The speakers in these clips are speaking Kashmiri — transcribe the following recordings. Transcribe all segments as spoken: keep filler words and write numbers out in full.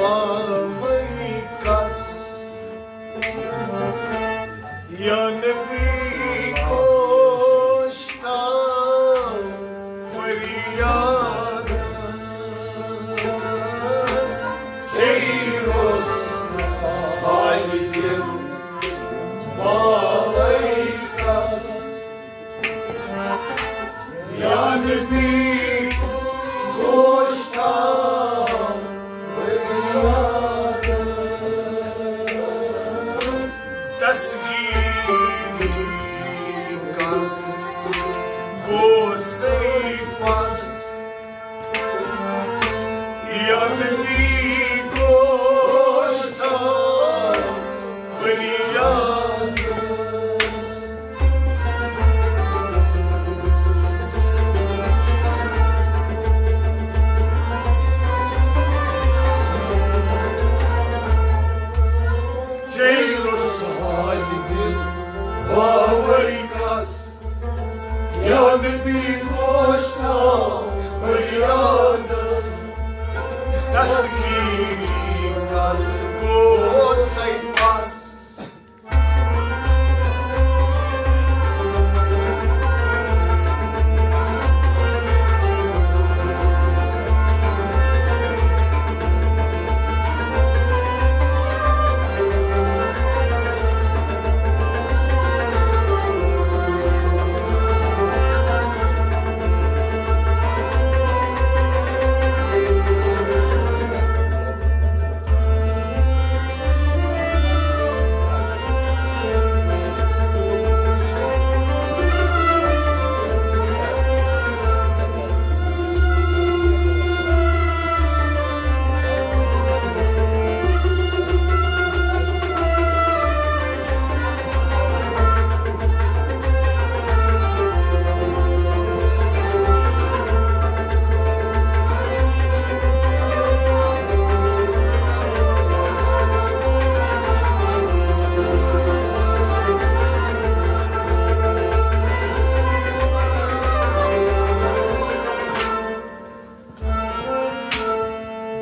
آوے کس، یا نبی گوشتاو فریادس، ژے روٚس حالہِ دِل باوے کس۔ یا نبی گوشتاو فریادس، دستگیری کر گوسے پس۔ یا نبی گوشتاو فریادس۔ ژے روٚس حالہِ دِل باوے کس۔ یا نبی گوشتاو فریادس، دستگیری کر گوسے پس۔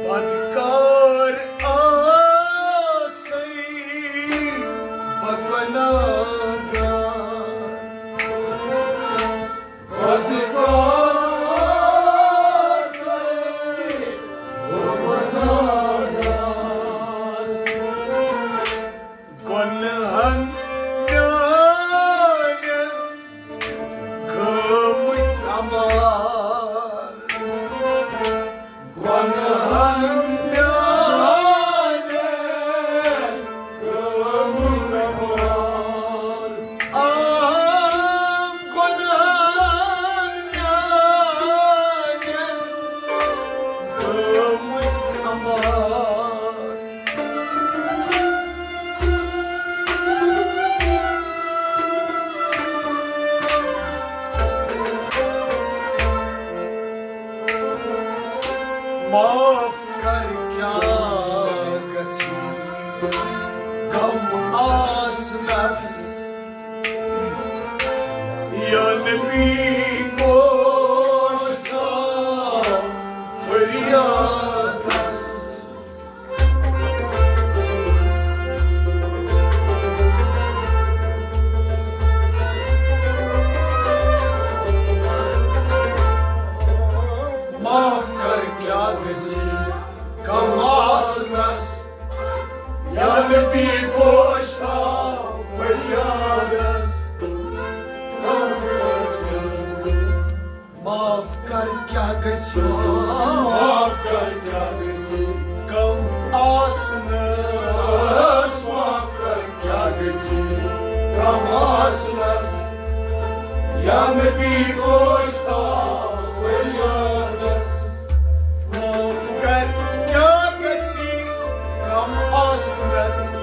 بدکار آسے بہ گناہگار۔ بدکار آسے بہ گناہگار۔ گۄنہن میانٮ۪ن گٔمٕتۍ عمار۔ گۄنہن میانٮ۪ن گٔمٕتۍ عمار۔ آ، گۄنہن میانٮ۪ن گٔمٕتۍ عمار۔ معاف کر، کیٛاہ گژھِ کم آسنس، یا نبی گوشتاو فریادس۔ معاف کر، کیٛاہ گژھِ کم آسنس، یا نبی گوشتاو فریادس۔ معاف کر، کیٛاہ گژھِ؟ معاف کر، کیٛاہ گژھِ؟ کم آسنس۔ معاف کر، کیٛاہ گژھِ؟ کم آسنس۔ یا نبی گوشتاو فریادس۔ معاف کر، کیٛاہ گژھِ؟ کم آسنس۔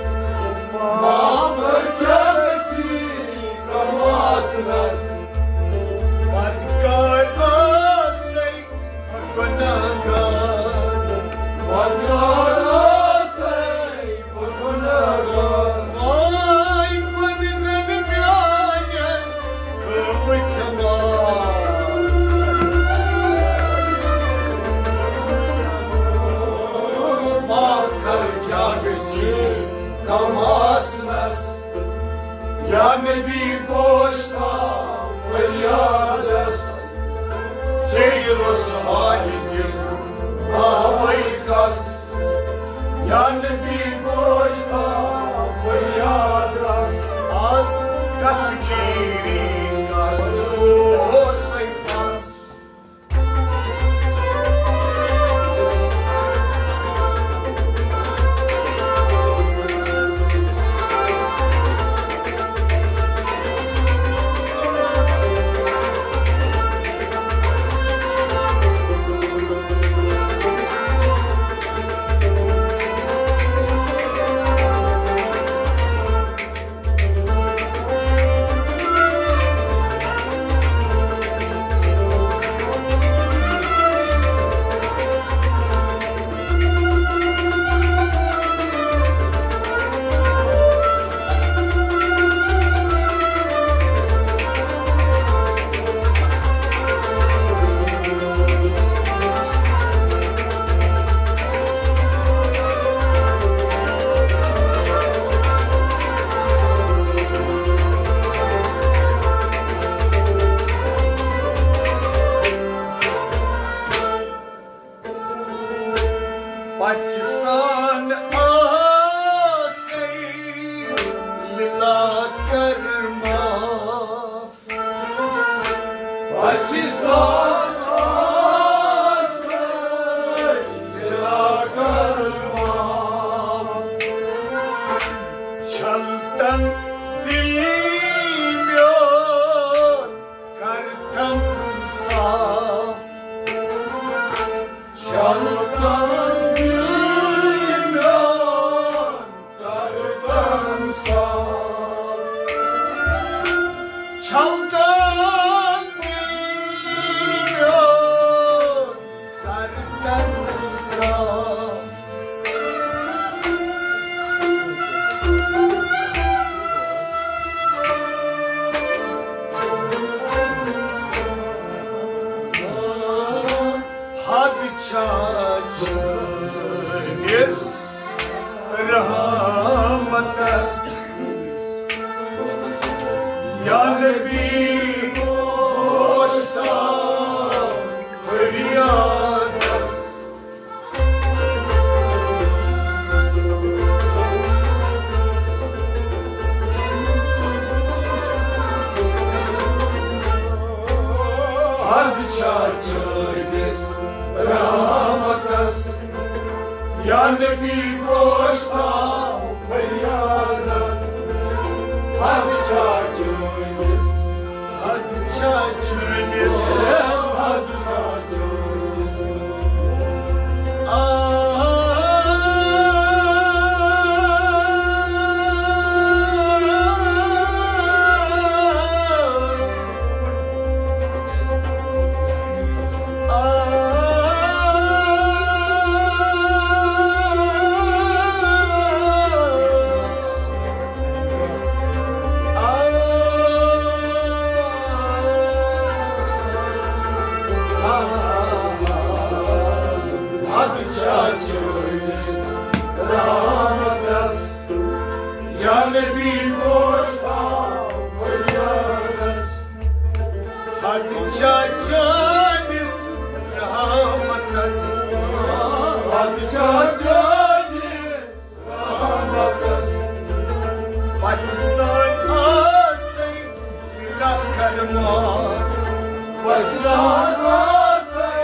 معاف کر، کیٛاہ گژھِ؟ کم آسنس۔ بدکار آسے بہ گناہگار۔ بدکار آسے بہ گناہگار۔ آے گۄنہن میانٮ۪ن گٔمٕتۍ عمار۔ آسنس، یا نبی گوشتا فریادس، ژے رسوایی دل باوے کس، یا نبی گوشتا فریادس، از دستگیری کر گوسے پس۔ پژھِ سان آسے، لِلا کر معاف۔ پژھِ سان آسے، لِلا کر معاف۔ چھلتن دل میون، کرتن صاف۔ چھلتن دل میون، کرتن صاف۔ چھلتن دل میون، کرتن صاف۔ حد چھا چٲنِس رحمتس، یا نبی گوشتا فریادس۔ حد چھا چٲنِس رحمتس، یا نبی گوشتا فریادس۔ حد چھا چٲنِس، حد چھا چٲنِس، حد چھا چٲنِس۔ آ، آ، حد چھا چٲنِس رحمتس، یا نبی گوشتا فریادس۔ حد چھا چٲنِس رحمتس، حد چھا چٲنِس رحمتس۔ پژھِ سان آسے، لِلا کر معاف۔ پژھِ سان آسے،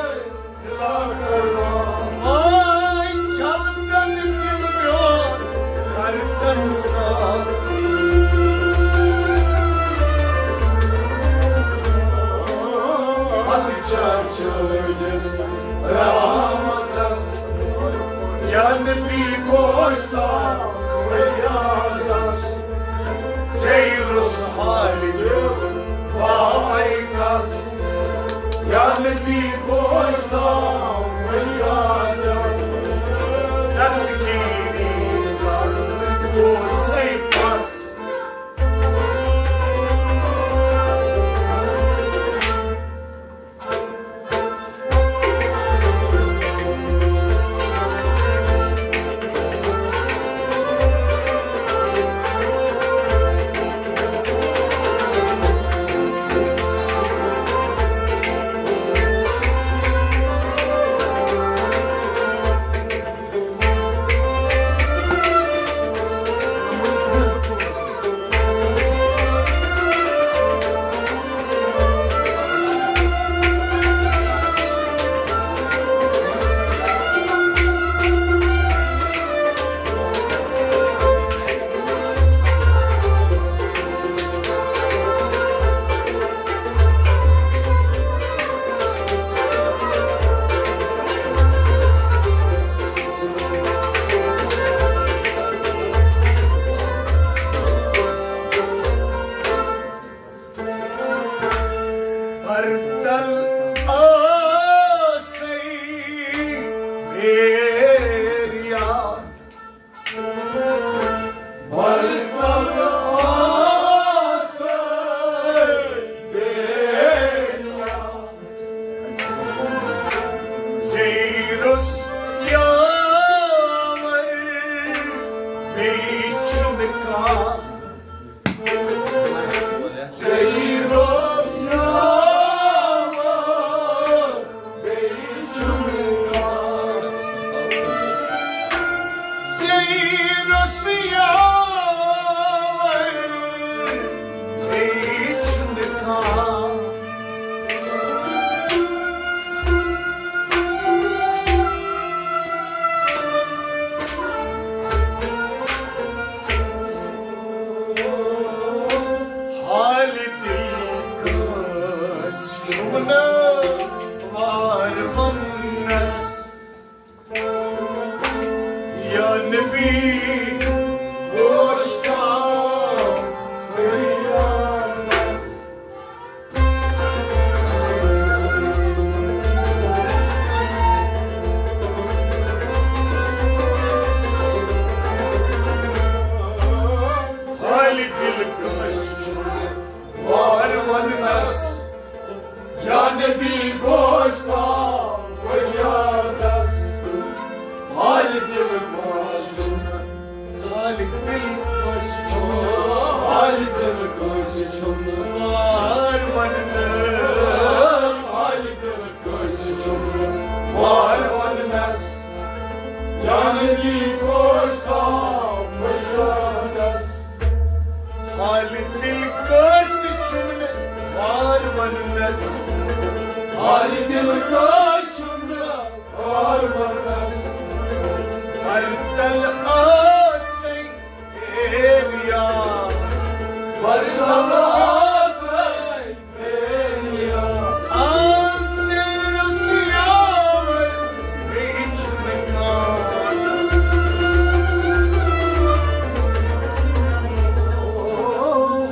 لِلا کر معاف۔ آے چھلتن دل میون، کرتن صاف۔ حد چھا چٲنِس رحمتس، یا نبی گوشتا فریادس۔ ژے رسوایی دل باوے کس، یا نبی گوشتا فریادس۔ دستگیری کر گوسے پس۔ رسیاور بیچ نکان۔ حال دل کٲنٛسہِ چھُم نہٕ وار وننس۔ یا نبی گوشتام فریادس۔ حال دل کٲنٛسہِ چھُم وار وننس۔ یا نبی گوشتام فریادس۔ حال دل کٲنٛسہِ چھُم، حال دل کٲنٛسہِ چھُم، حال دل کٲنٛسہِ چھُم وار وننس۔ حال دل کٲنٛسہِ چھُم وار وننس۔ یا نبی گوشتام فریادس۔ حال دل کٲنٛسہِ چھُم نہٕ وار وننس۔ حال دل کٲنٛسہِ چھُم نہٕ وار وننس۔ بردل آسے ایریا، بردل آسے۔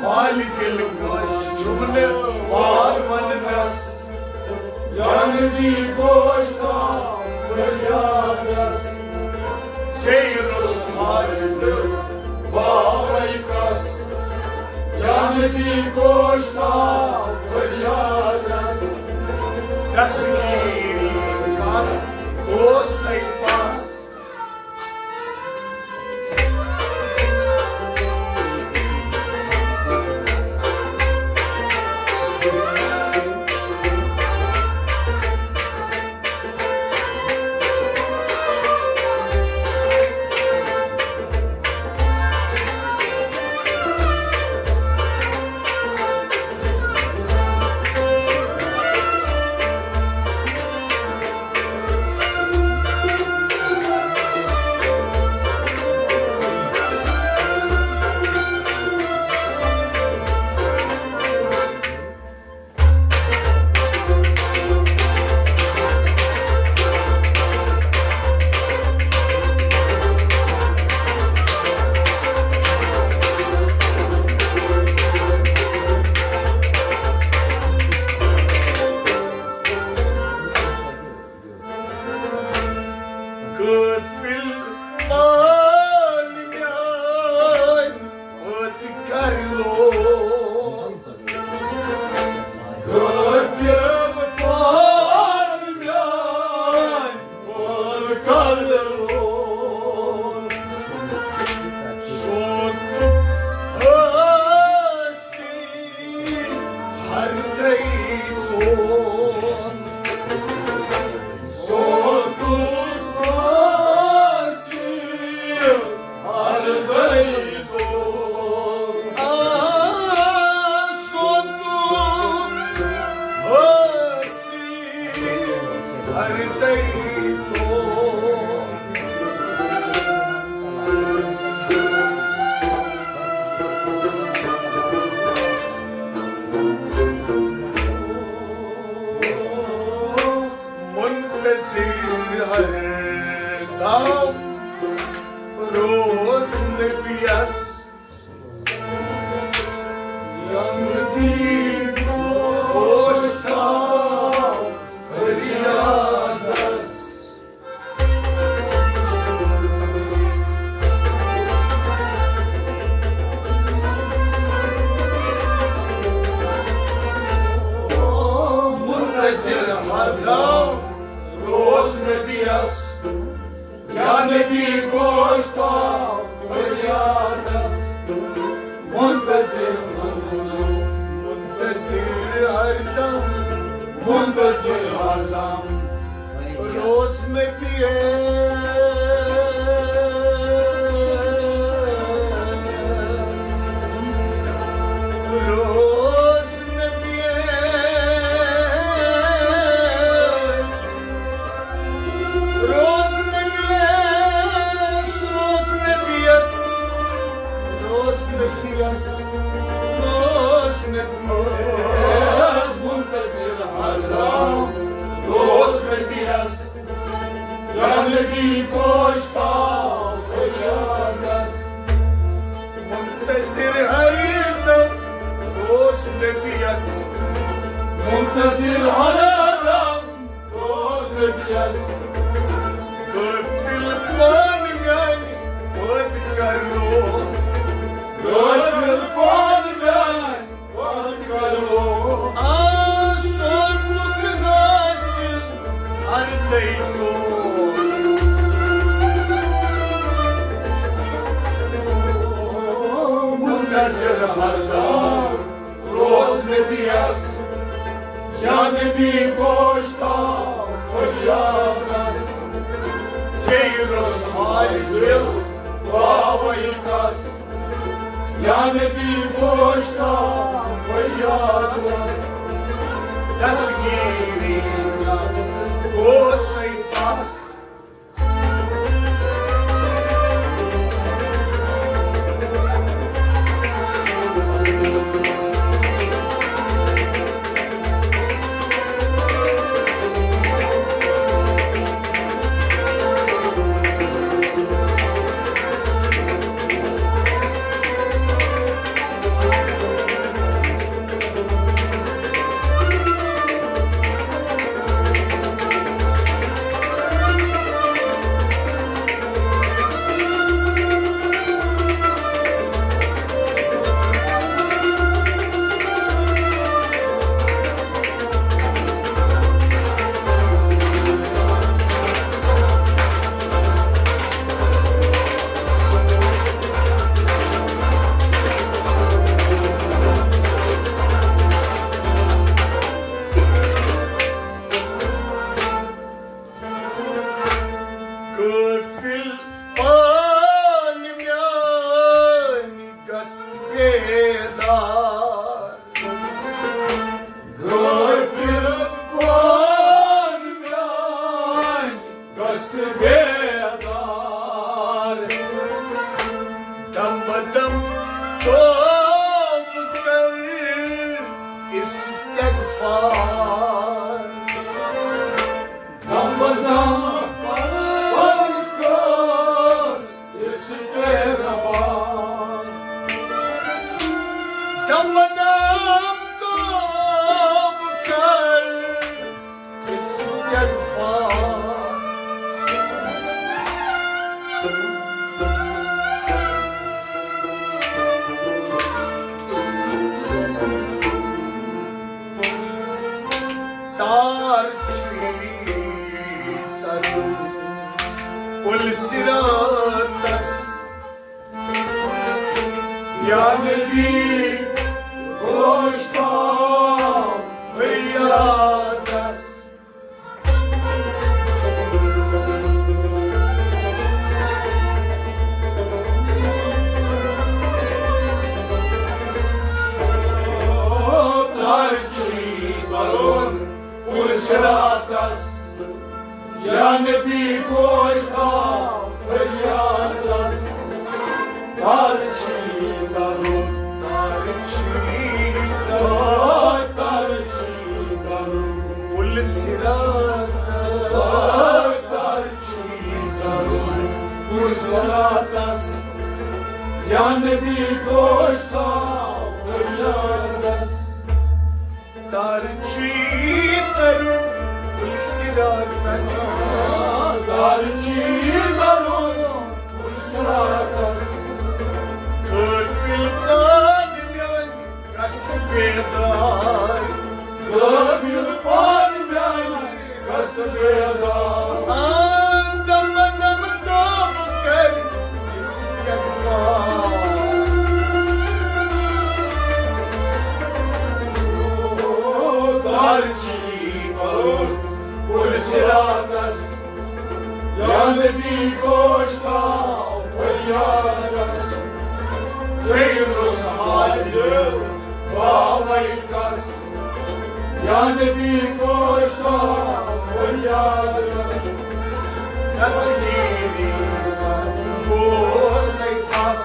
حال دل کٲنٛسہِ چھُم نہٕ وار وننس۔ یا نبی گوشتام فریادس۔ ژے روٚس مرد باوے کس۔ یا نبی گوشتام فریادس۔ دستگیری کر اوسے پس۔ قٲفِل مال میٛٲنۍ پٲدٕ کر لوگ۔ قٲفِل مال میٛٲنۍ پٲدٕ کر لوگ۔ سوتُک حٲصِل ہر دَے تون۔ سوتُک حٲصِل ہر دَے تون۔ آ، سوتُک حٲصِل ہر دَے تون۔ منتظر ہر دم روز نبیس۔ یا نبی گوشتام فریادس۔ منتظر ہر دم روز نبیس۔ یا نبی گوشتام فریادس۔ منتظر، منتظر ہر دم، منتظر ہر دم روز نبیس۔ منتظر ہر دم روز نبیس، قٲفِل پانہٕ میانہِ پٲدٕ کرنو، قٲفِل پانہٕ میانہِ پٲدٕ کرنو۔ آ، سونُک حٲصِل ہر دٔے تو۔ منتظر ہر دم روز نبیس، یا نبی گوش تھاو فریادس، ژے رسوای دل باوے کس۔ یا نبی گوش تھاو فریادس، دستگیری گوسے پس۔ قٲفِل پانہٕ میانہِ گژھ بیدار۔ قٲفِل پانہٕ میانہِ گژھ بیدار۔ دم دم توبہٕ کر استغفار۔ دم دم توبہٕ کر استغفار۔ دم دم توبہٕ کر استغفار۔ تار چھُے ترُن پُل صراطس، یا نبی گوش تھاو فریادس۔ تار چھُے ترُن پُل صراطس، یا نبی گوش تھاو فریادس۔ تار چھُے ترُن، تار چھُے ترُن، تار چھُے ترُن پُل صراطس۔ تار چھُے ترُن پُل صراطس، یا نبی گوش تھاو فریادس۔ تار چھُے ترُن پُل صراطس۔ تار چھُے ترُن پُل صراطس۔ قٲفِل پانہٕ میانہِ گژھ بیدار۔ قٲفِل پانہٕ میانہِ گژھ بیدار۔ آ، دم دم توبہٕ کر استغفار۔ تار چھُے ترُن پُل صراطس، یا نبی گوش تھاو فریادس۔ ژے رسوای دل باوے کس، یا نبی گوش تھاو فریادس۔ تصویری گوسے پس۔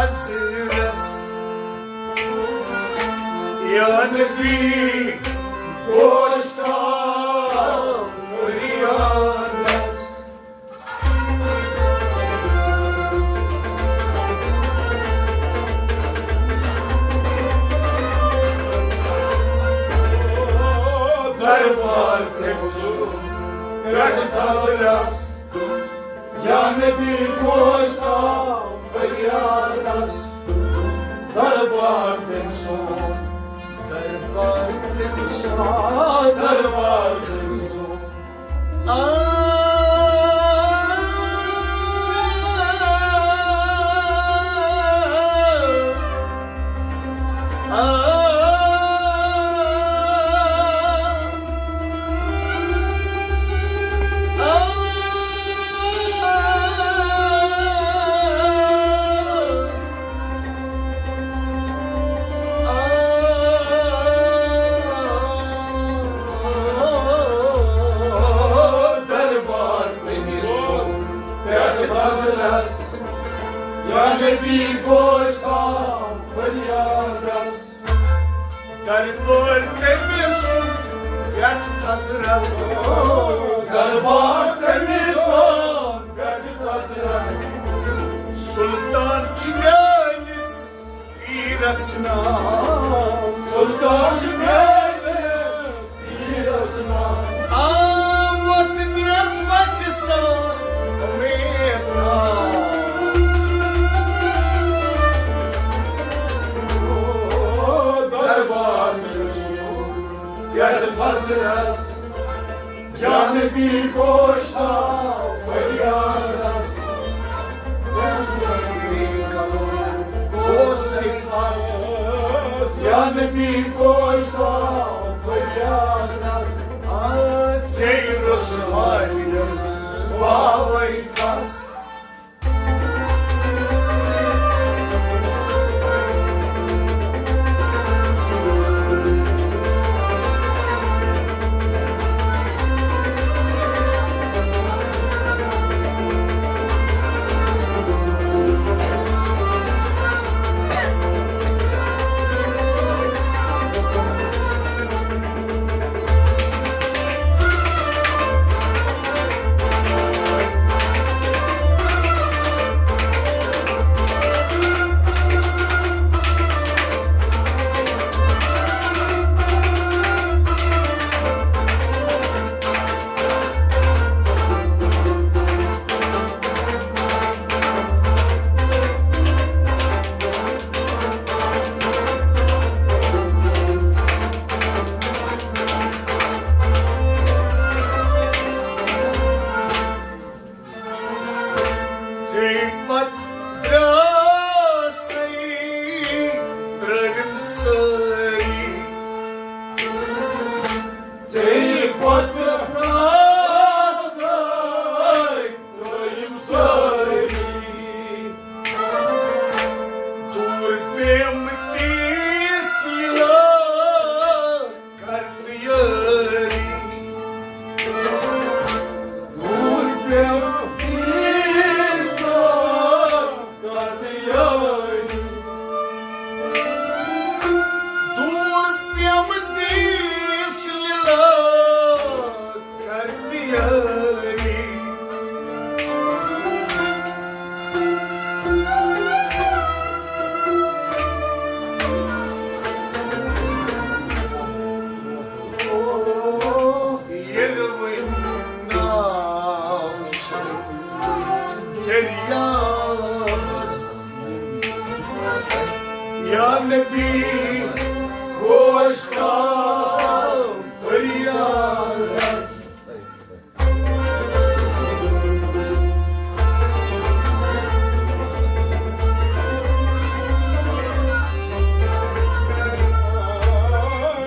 حضرس، یا نبی گوشتاب فریادس۔ دربار تٔمۍ سُنٛد پٮ۪ٹھ تھزرس، یا نبی گوشتاب فریادس۔ دربار تٔمۍ سُنٛد، دربار تٔمۍ سُنٛد، دربار تٔمۍ سُنٛد۔ دربار تٔمۍ سُنٛد پٮ۪ٹھ تھزرس، یا نبی گوشتاب فریادس۔ دربار تٔمۍ سُنٛد پٮ۪ٹھ تھزرس، دربار تٔمۍ سُنٛد پٮ۪ٹھ تھزرس۔ سلطان چھُ میٲنِس پیٖرس ناو، سلطان چھُ میٲنِس پیٖرس ناو۔ آمُت مےٚ پژھِ سان اُمید تھاو۔ دربار تٔمۍ سُنٛد پٮ۪ٹھ تھزرس، یا نبی گوشتاب فریادس۔ دستگیری کرو، اوسے پس، یا نبی گوشتاب فریادس۔ آ، ژے رسوایی باوے کس۔ ژے پتہٕ درٛاسے ترٛٲوِم سٲری۔ ژے پتہٕ درٛاسے ترٛٲوِم سٲری۔ دوٗر پیٚم تیٖژ لیلا کر تیٲری۔ دوٗر پیٚم تیٖژ لیلا کر تیٲری۔ دوٗر پیٚم تیٖژ لیلا کر تیٲری۔ ییٚلہِ وۄنۍ ناو چھِ دٔریاوَس، یا نبی گوشتاب فریادس۔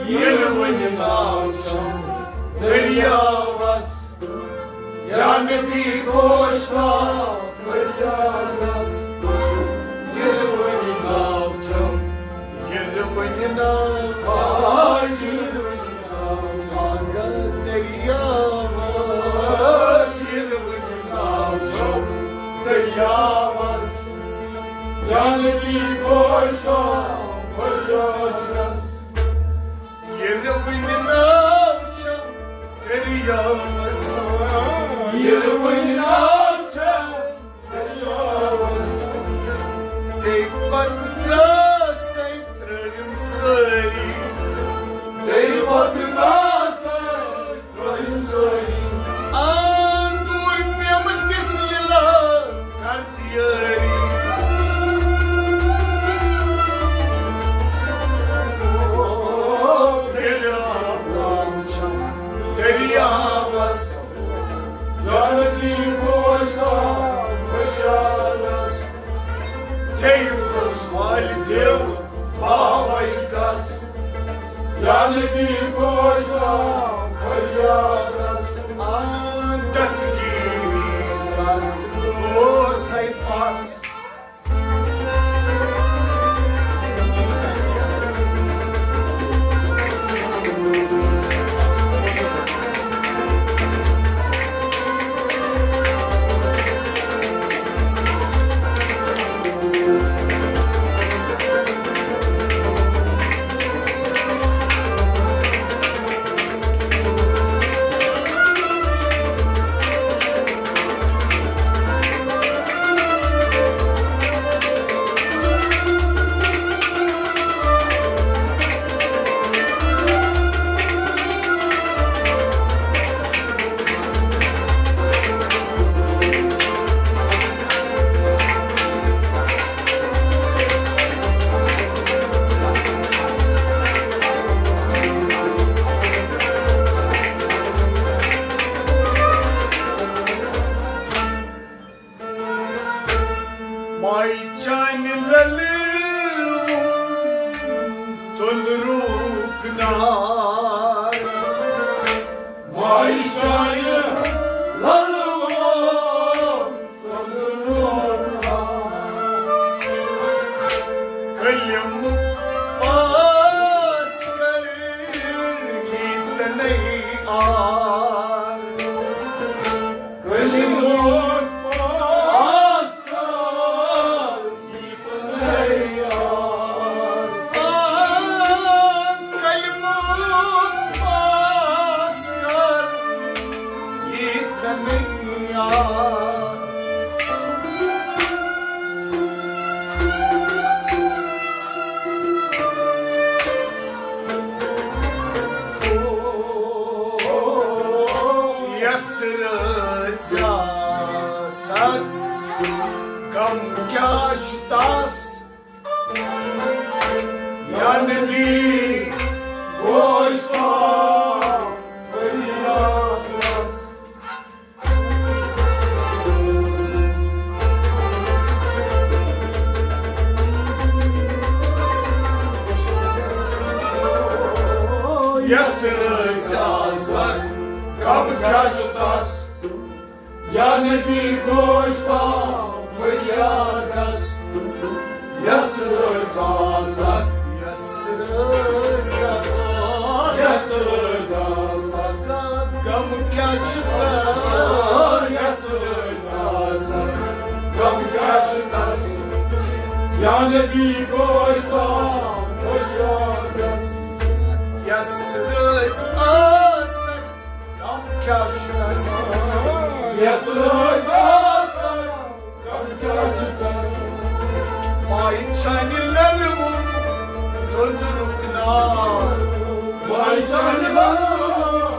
ییٚلہِ وۄنۍ ناو چھُم دٔریاوَس، یا نبی گوشتاب فریادس۔ ییٚلہِ وۄنۍ ناو چھُم، ییٚلہِ وۄنۍ ناو، آ، ییٚلہِ وۄنۍ ناو چھُم دٔریاوَس، ییٚلہِ وۄنۍ ناو چھُم دٔریاوَس، یا نبی ییٚلہِ وٕنہِ ناو چھےٚ دٔریاوَس، ژے پتہٕ درٛاسَے ترٛٲوِم سٲری۔ ژے پتہٕ درٛاسَے ترٛٲوِم سٲری۔ آ، دوٗر پیٚمہٕ تِس یِلہٕ کر تیٲری۔ او دٔریاوَس، دٔریاوَس، یا نبی گوش تام فریادس۔ ژے یُس والہِ دیو باوے کس، یا نبی گوش تام فریادس۔ آ، دستگیری کر تہٕ بوسے پس۔ ماے چانہِ للہٕ تُلرُک نار۔ ماے چانہِ للہٕ تُلرُک نار۔ کلم پاس کر ییتنے آر۔ کلمُک پاس کر ییتنے آر۔ آ، کلمُک پاس کر ییتنے آر۔ یس رٲزۍ آسکھ، غم کیٛاہ چھُ تس؟ یا نبی گوش تام فریاد کس۔ یس رٲزۍ آسکھ، غم کیٛاہ چھُ تس؟ یا نبی گوش تام فریادس۔ یس رٲزۍ آسکھ، یس رٲزۍ آسکھ، یس رٲزۍ آسکھ، غم کیٛاہ چھُ تس؟ یس رٲزۍ آسکھ، غم کیٛاہ چھُ تس؟ یا نبی گوش تام فریادس۔ یس رٲزۍ آسکھ، غم کیٛاہ چھُ تس؟ یس رٲزۍ آسکھ، غم کیٛاہ چھُ تس؟ ماے چانہِ للہٕ تُلرُک نار۔ ماے چانہِ للہٕ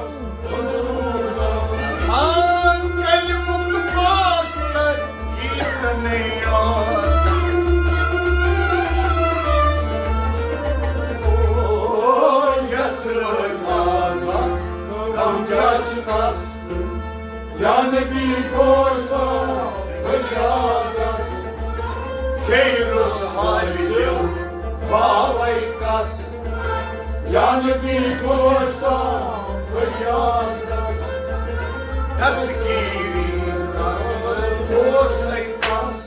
تُلرُک نار۔ آ، کلمُک پاس کر ییتنے آر۔ او، یس رٲزۍ آسکھ، غم کیٛاہ چھُ تس؟ یا نبی گوش تام فریادس۔ ژے روٚس والہِ دیو باوے کس۔ یا نبی گوش تام فریادس۔ دستگیری کر بوسے پس۔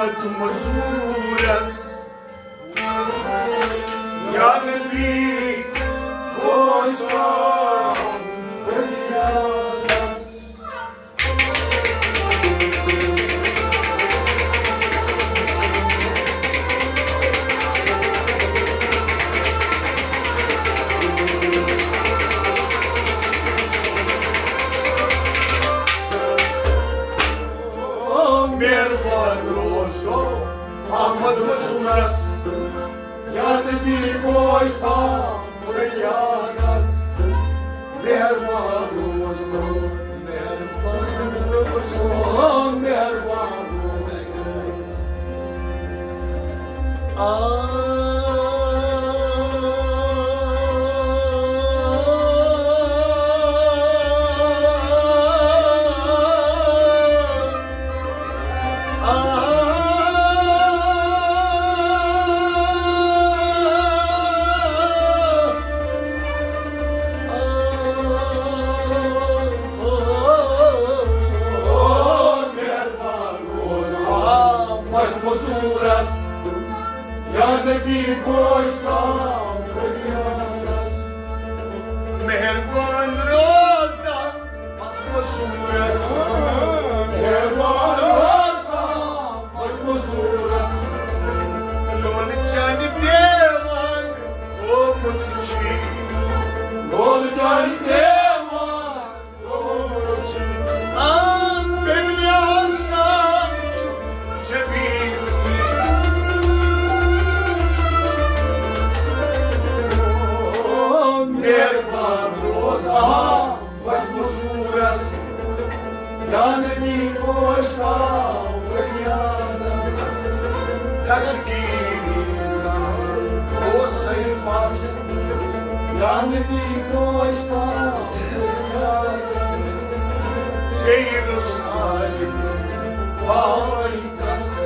مزورس، یا نبی، بوزتم فریادس۔ مہربان روز تو احمد مزورس، یا نبی، بوزتم فریادس۔ مہربان روز تو، مہربان روز تو، مہربان روز تو۔ آ، آ، مہربان روز احمد مزورس، یا نبی، بوزتم فریادس۔ مہربان روز احمد مزورس، مہربان روز احمد مزورس۔ لولہٕ چانہِ دیوان گوٚمُت چھُ، لولہٕ چانہِ دیوان گوٚمُت چھُ۔ آ، بیٚنہِ آسان چھُ جویٖسی۔ مہربان روز احمد مزورس، یا نبی، بوزتم فریادس۔ دستگیری کرو سید پاس، یا نبی، بوزتم فریادس۔ سید الصالح بابا کس،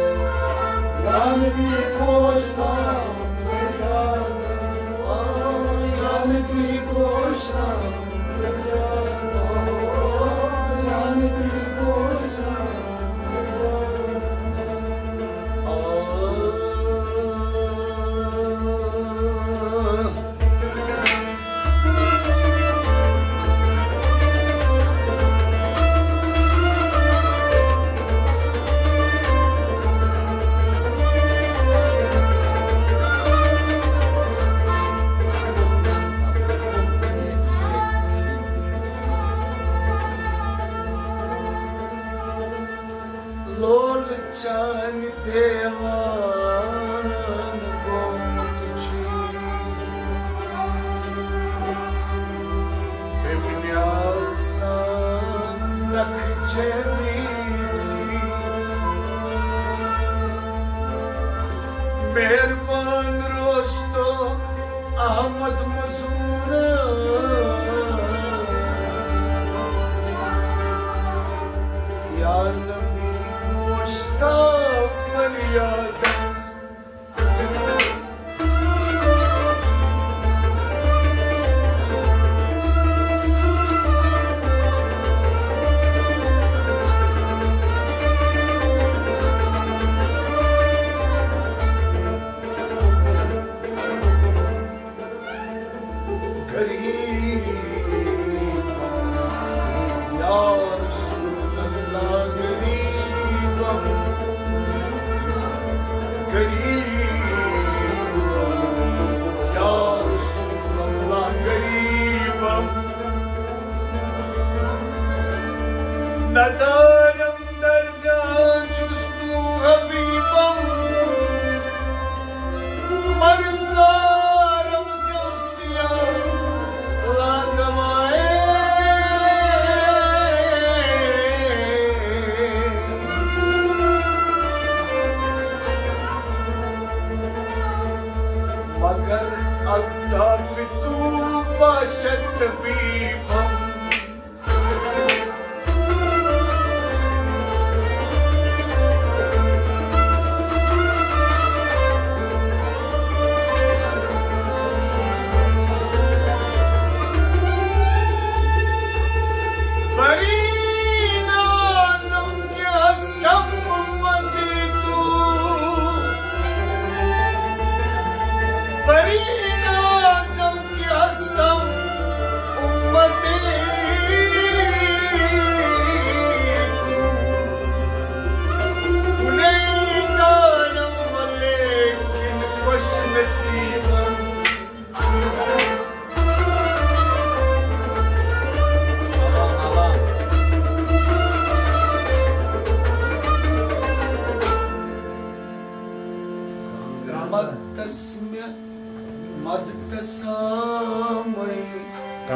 یا نبی، بوزتم فریادس۔ یا نبی، بوزتم فریادس۔ یا نبی، بوزتم فریادس۔ لولہٕ چانہِ دیوان گوٚمُت چھُ، بیٚنہِ آسان نکھٕ جویٖسی۔ مہربان روز تو احمد مزورس، یا نبی، بوزتم فریادس۔ غریبم، یا رسول اللہ، غریبم، غریبم، یا رسول اللہ، غریبم۔ ندارم در جان چھُس تو حبیبم، مرزدارم سیاہ لاگوائے۔ مگر الطاف تو باشد طبیبم۔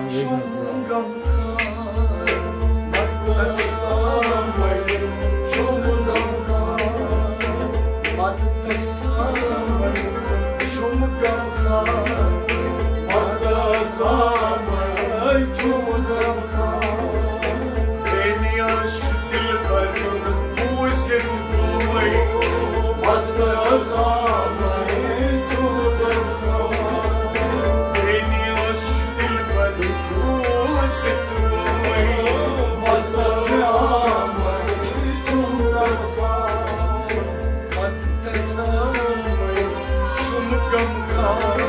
چھُم غمخار، مدتس تامَے چھُم غمخار، مدتس تامَے چھُم غمخار، مدتس تامَے چھُم غمخار۔ بے نیاز چھُ دلبر بوٗزِتھ گومَے، مدتس تامَے چھُم غمخار۔ بے نیاز چھُ دلبر بوٗزِتھ گومَے، مدتس تامَے چھُم غمخار۔ مدتس تامَے چھُم غمخار،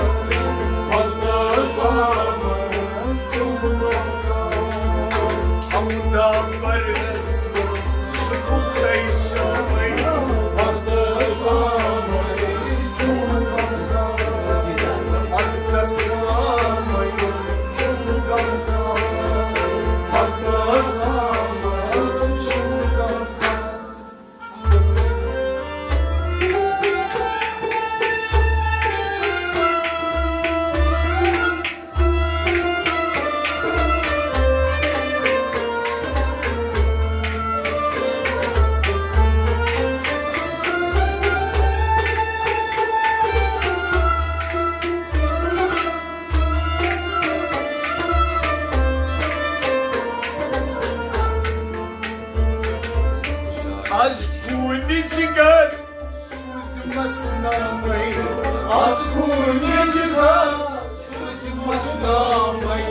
مدتس تامَے چھُم غمخار۔ ہمدا پردس سکوتَے شامَے، مدتس تامَے چھُم غمخار۔ مدتس تامَے چھُم غمخار، مدتس تامَے چھُم غمخار۔ از کونہِ جگر سوٗزمس نامَے، از کونہِ جگر سوٗزمس نامَے۔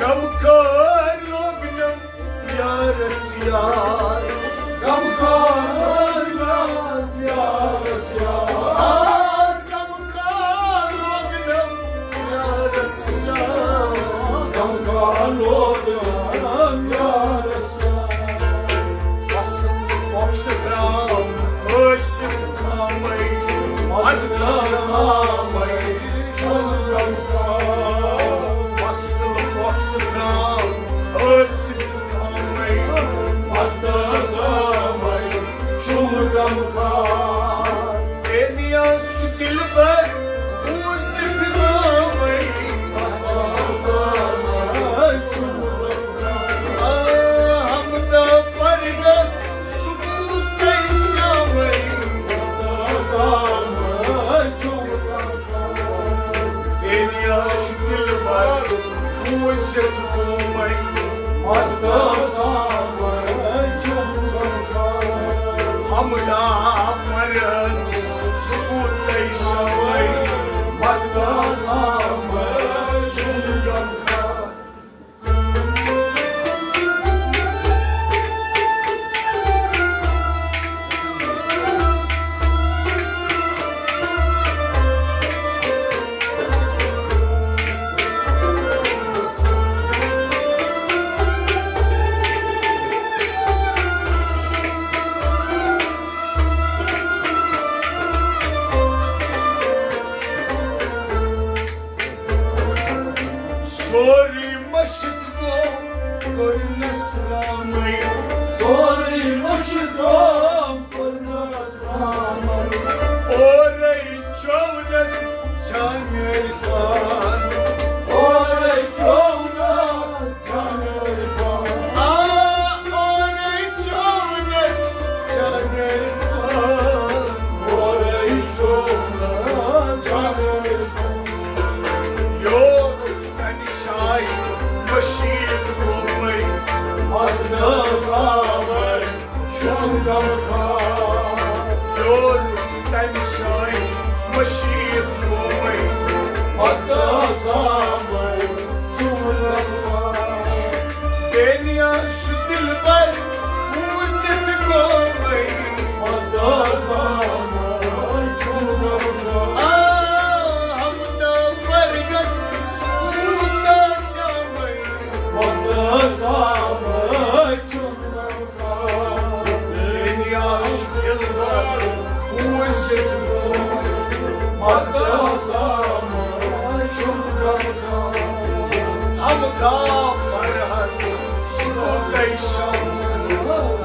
غمخار لوگنم یارس یار، غمخار لوگنم یارس یار، غمخار لوگنم یارس یار، غمخار لوگنم یارس یار۔ فصل وقت درٛاو ٲسِتھ خامَے، مدتس تامَے چھُم غمخار۔ فصل وقت درٛاو ٲسِتھ خامَے، مدتس تامَے چھُم غمخار۔ بے نیاز چھُ دلبر بوٗزِتھ نامَے، مدتس تامَے چھُم غمخار۔ آ، ہمدا پردس سکوتَے شامَے، مدتس تامَے چھُم غمخار۔ بے نیاز چھُ دلبر بوٗزِتھ گومَے، مدتس تامَے چھُم غمخار۔ ہمدا پردس سکوتَے شامَے، مدتس تامَے چھُم غمخار۔ سورُے مٔشِتھ گوٚو، کوٚرنس رامٕے۔ سورُے مٔشِتھ گوٚو، کوٚرنس رامٕے۔ اورَے چوونس جان عرفان۔ اورَے چوونس جان عرفان۔ آ، اورَے چوونس جان عرفان۔ اورَے چوونس جان عرفان۔ یور تمہِ شایہِ مٔشیٖد گوٚمُے، مدتس تامٕے چھُم غمخار۔ یور تمہِ شایہِ مٔشیٖد گوٚمُے، مدتس تامٕے چھُم غمخار۔ بے نیاز چھُ دلبر بوٗزِتھ گومٕے، مدتس تامٕے چھُم غمخار۔ آ، ہمدا پردس سکوتَے شامٕے، مدتس تامٕے چھُم غمخار۔ بے نیاز چھُ دلبر بوٗزِتھ گومٕے، مدتس تامٕے چھُم غمخار۔ ہمدا پردس سکوتَے شامٕے،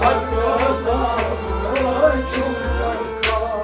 مدتس تامٕے چھُم غمخار۔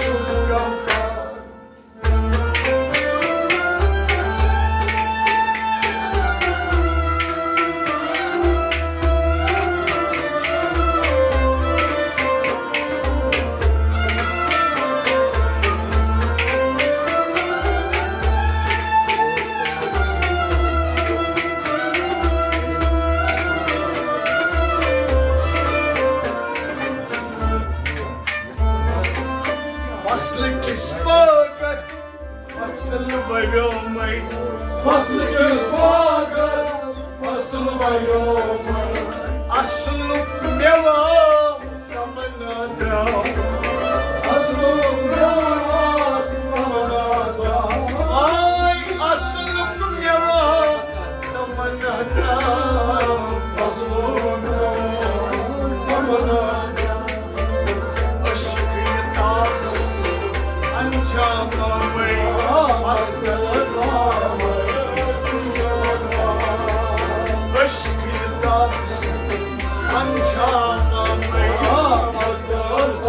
چھُم غمخار۔ فصل کِس باغس فصل ویومے۔ فصل کِس باغس فصل ویومے۔ اصلُک مٮ۪وٕ آو تمنا درٛاو۔ اصلُک مٮ۪وٕ آو تمنا درٛاو۔ آے اصلُک مٮ۪وٕ آو تمنا درٛاو۔ اصلُک مٮ۪وٕ آو تمنا درٛاو۔ عشق یہِ تاپس انجام آمے مقدس۔ عشق یہِ تاپس انجام آمے مقدس۔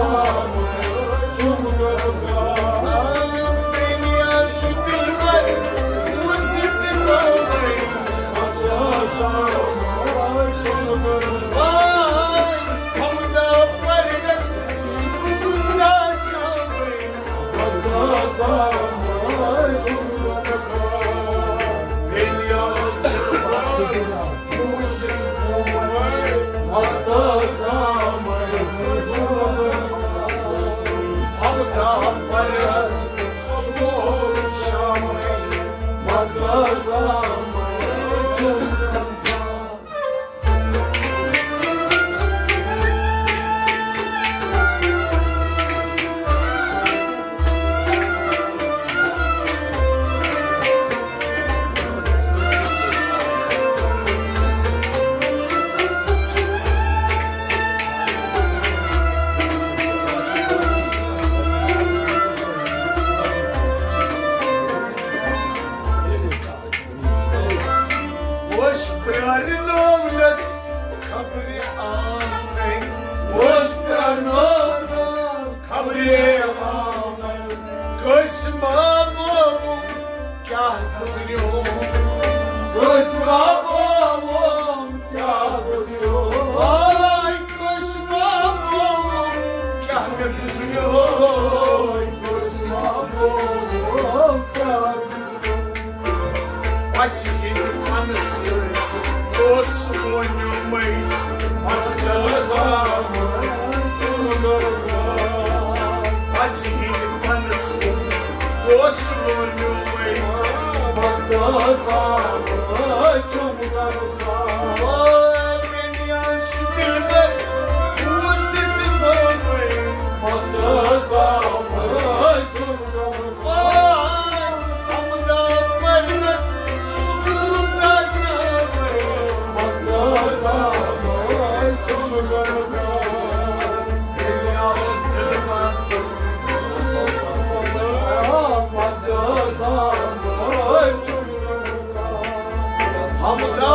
دنیا شکر مقدس۔ حمدا پرس سکون داسامے۔ اوس پرٛارنوونس خبرِ آمے۔ اوس پرٛارنوونس خبرِ آمے۔ قٲسِم آمو کیٛاہ گُزریوم۔ قٲسِم آمو کیٛاہ گُزریوم۔ آے قٲسِم آمو کیٛاہ گُزریوم۔ قٲسِم آمو کیٛاہ اسہِ ییٚلہِ پنہٕ سۭتۍ اوس ووٚنمُے، مقدس۔ اسہِ ییٚلہِ پنہٕ سۭتۍ اوس ووٚنمُے، مقدس۔ حمدا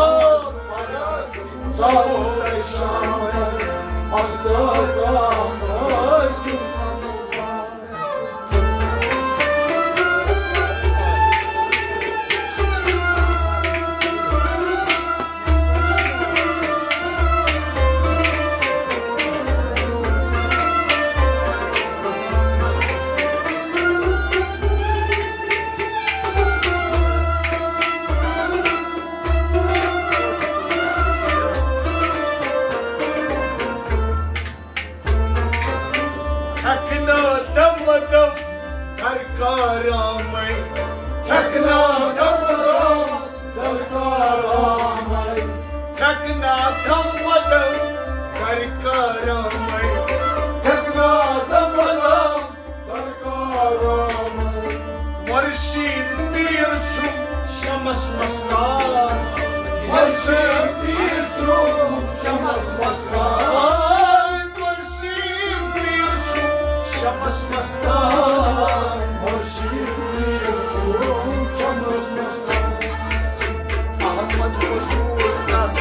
تھکنہ دم دم درکار آمے، تھکنہ دم دم درکار آمے، تھکنہ دم دم درکار آمے، تھکنہ دم دم درکار آمے۔ مرشد پیر چھُم شمس مستان، مرشد پیر چھُم شمس مستان۔ مرشد پیر چھُم شمس مستان، مرشد پیر چھُم شمس مستان۔ احمد حضور تس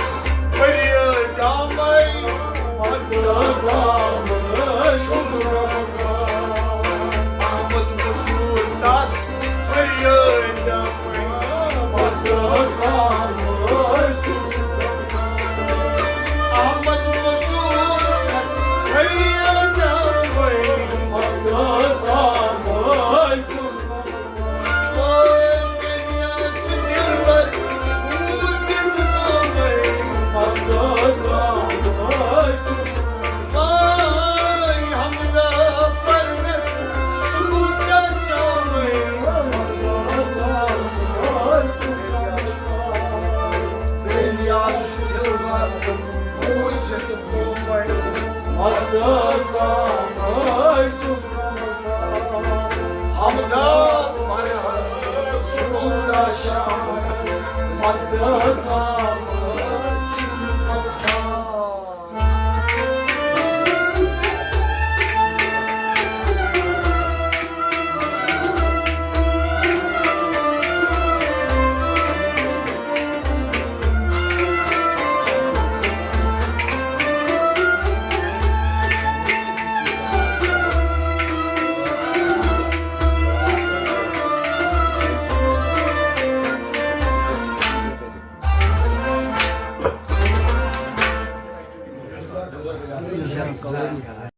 فریاد آمے، مدد آمے، شکر احمد حضور تس فریاد آمے، مدد آمے، شکر احمد حضور تس فریاد آمے، مدد آمے، شکر حمدا مرحس سکون دا شام مدد